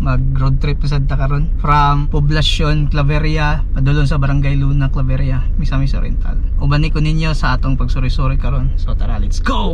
Mag road trip na sad ta karon from Poblacion Claveria padulong sa Barangay Luna, Claveria, Misamis Oriental. Uban ni ko ninyo sa atong pagsuri-suri karon. So tara, let's go.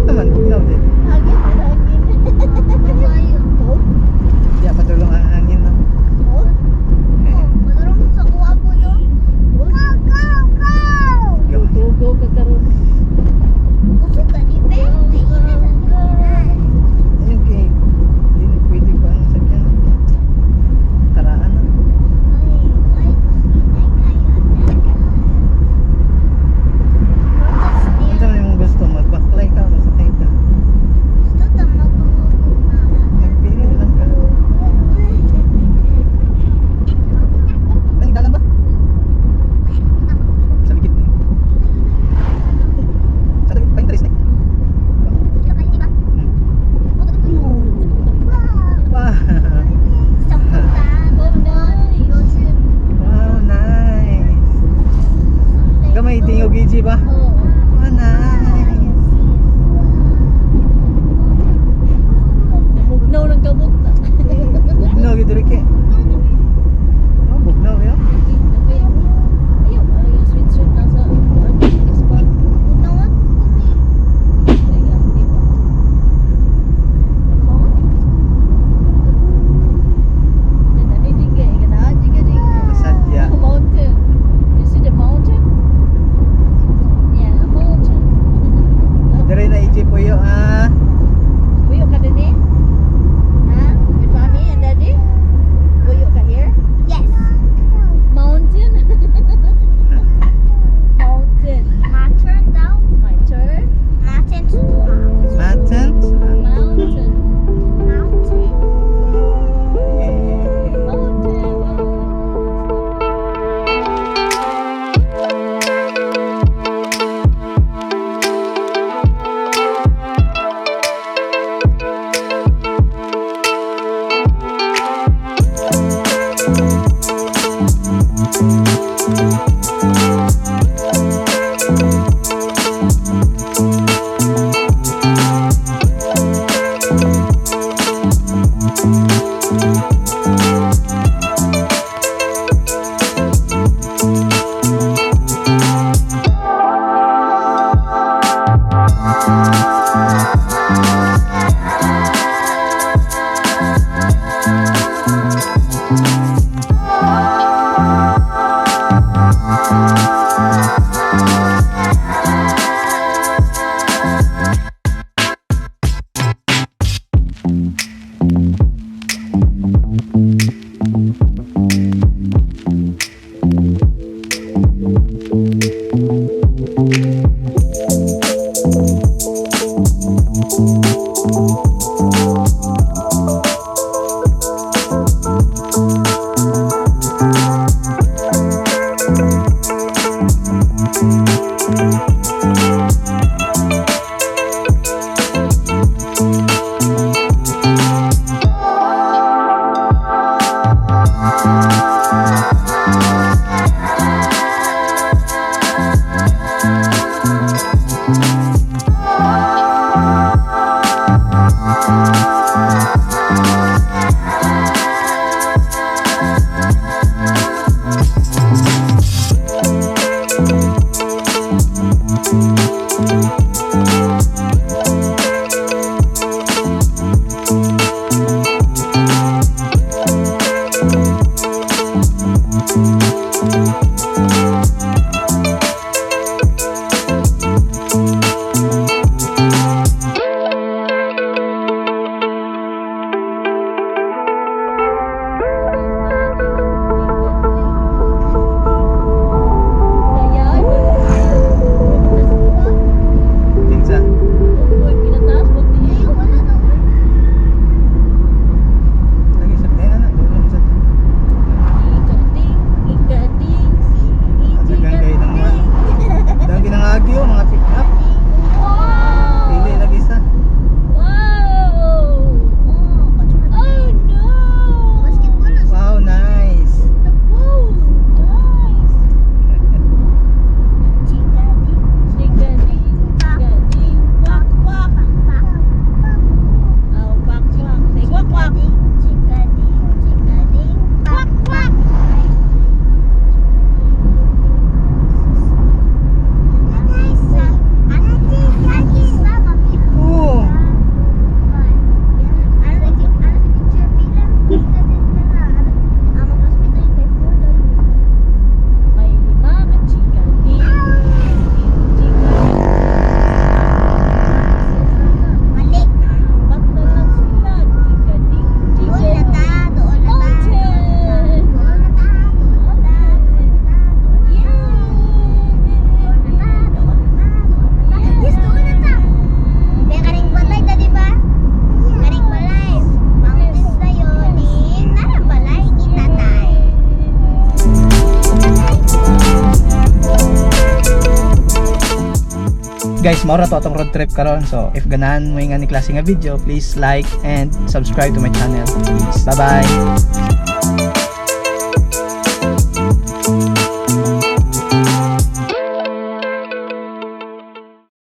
Naman, bugnaw din. Di padulong ang hangin, no? Eh, go. Go, go ka karon. Ayun kay hindi na pwede pa ang sakyan. Karaan na. Ano man yung gusto? Magbaklay ka, masakay ka. Magpili lang ka. Ay, dalan ba? Sa likid mo. Sa likid, pine trees na eh. Wow. Wow, nice. Gamay tingog EG ba? Wow, nice. Namugnaw ng kamot na. Bugnaw gid diri ke. Oh, bugnaw yo. Ayaw, yung sweet sweet nasa spot. Ay, di ba? Sadya. Mountain. You see the mountain? Yeah, mountain. Diri na EG puyo ah. Puyo ka din eh? Ha? With mommy and daddy? Puyo ka here? Yes. Mountain? Mountain. My turn though. My turn? Mountain to the Mountain. Mountain. mountain. Yeah. Mountain. Guys, mao ra to atong road trip karon. So if ganahan mo nga ni klase nga video, please like and subscribe to my channel. Bye bye.